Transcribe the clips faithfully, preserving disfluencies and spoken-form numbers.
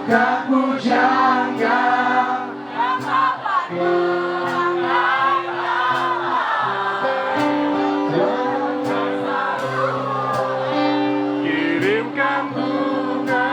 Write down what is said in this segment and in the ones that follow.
Ka pujangga. Kirimkan bunga.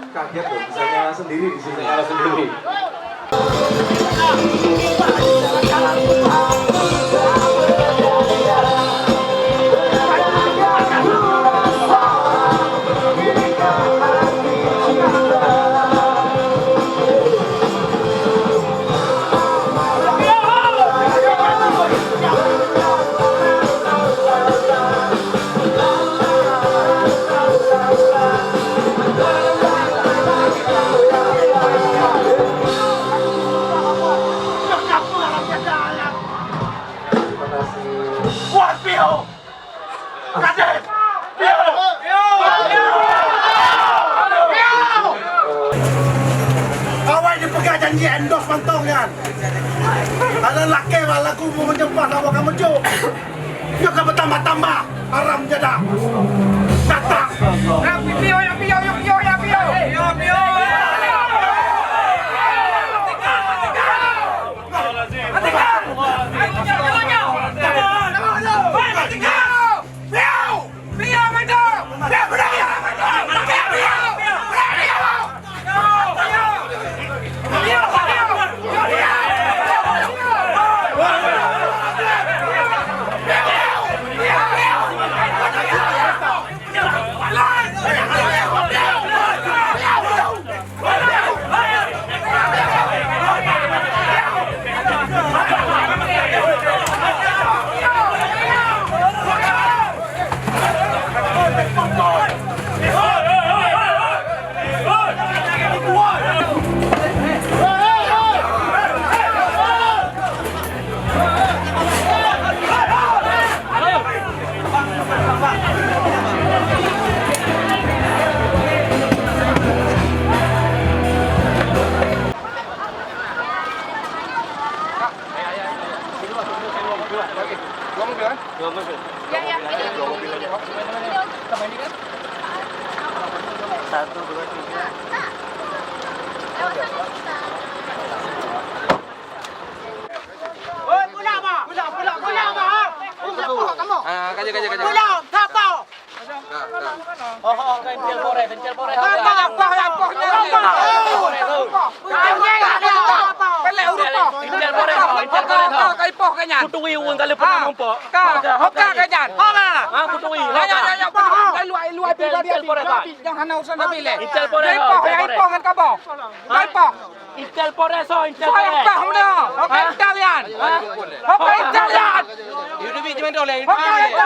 Kaget loh, bisa nyala sendiri di sini. Nyala sendiri. Wah, piu! Kadek! Piu! Piu! Piu! Awai dipeugah janji endorse mantong nyan. Ada lakée bak lagu meunyeupah lawan kamoe jok. Nyoe ka beutambah-tambah haram jadah. Datang. Ya piu, ya piu, ya piu, ya piu. Satu, dua, tiga. Oi, pula, Mak! Pula, pula, pula, Mak! Ah, kaja, kaja, kaja. Pula, tak tahu. Dah, dah. Oh, oh, oh, Intel Polres, Intel Polres. Apa, apa, apa, apa? Pelek urut tu. Intel Polres, Intel Polres. Apa, apa, apa? Kutui ureueng ka lheueh pernah mumpok. Ka, hoka ka nyan. Hoka. Ha, kutui. Ya, ya, ya, ya, paham. Luar, luar pribadi. Intel Polres, Pak. Jangan hana urusan Nabi leh. Intel Polres, Intel Polres. Ipoh ngan kamoe. Ipoh. Intel Polres, oh, Intel Polres. Hah? Hah? Hah?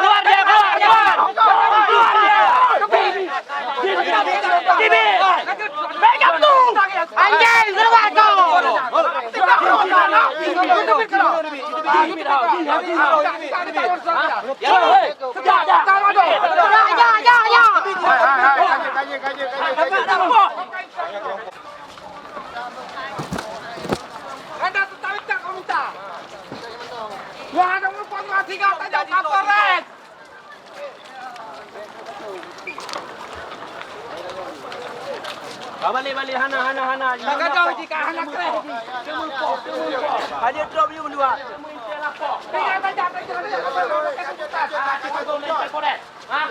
Luar dia, keluar, keluar. Keluar dia. Sini. Pegang tu. Anjing, keluar kau. Ya, ya, ya, ya. Anda tetap minta, kau minta. Wah, ada merupakan tiga tajam Kapolres. Ka balik, balik, hana, hana, hana. Ka gadoh jih, ka hana kreh jih. Aja drop you mendua. Tiga tajam, tiga tajam. Ha?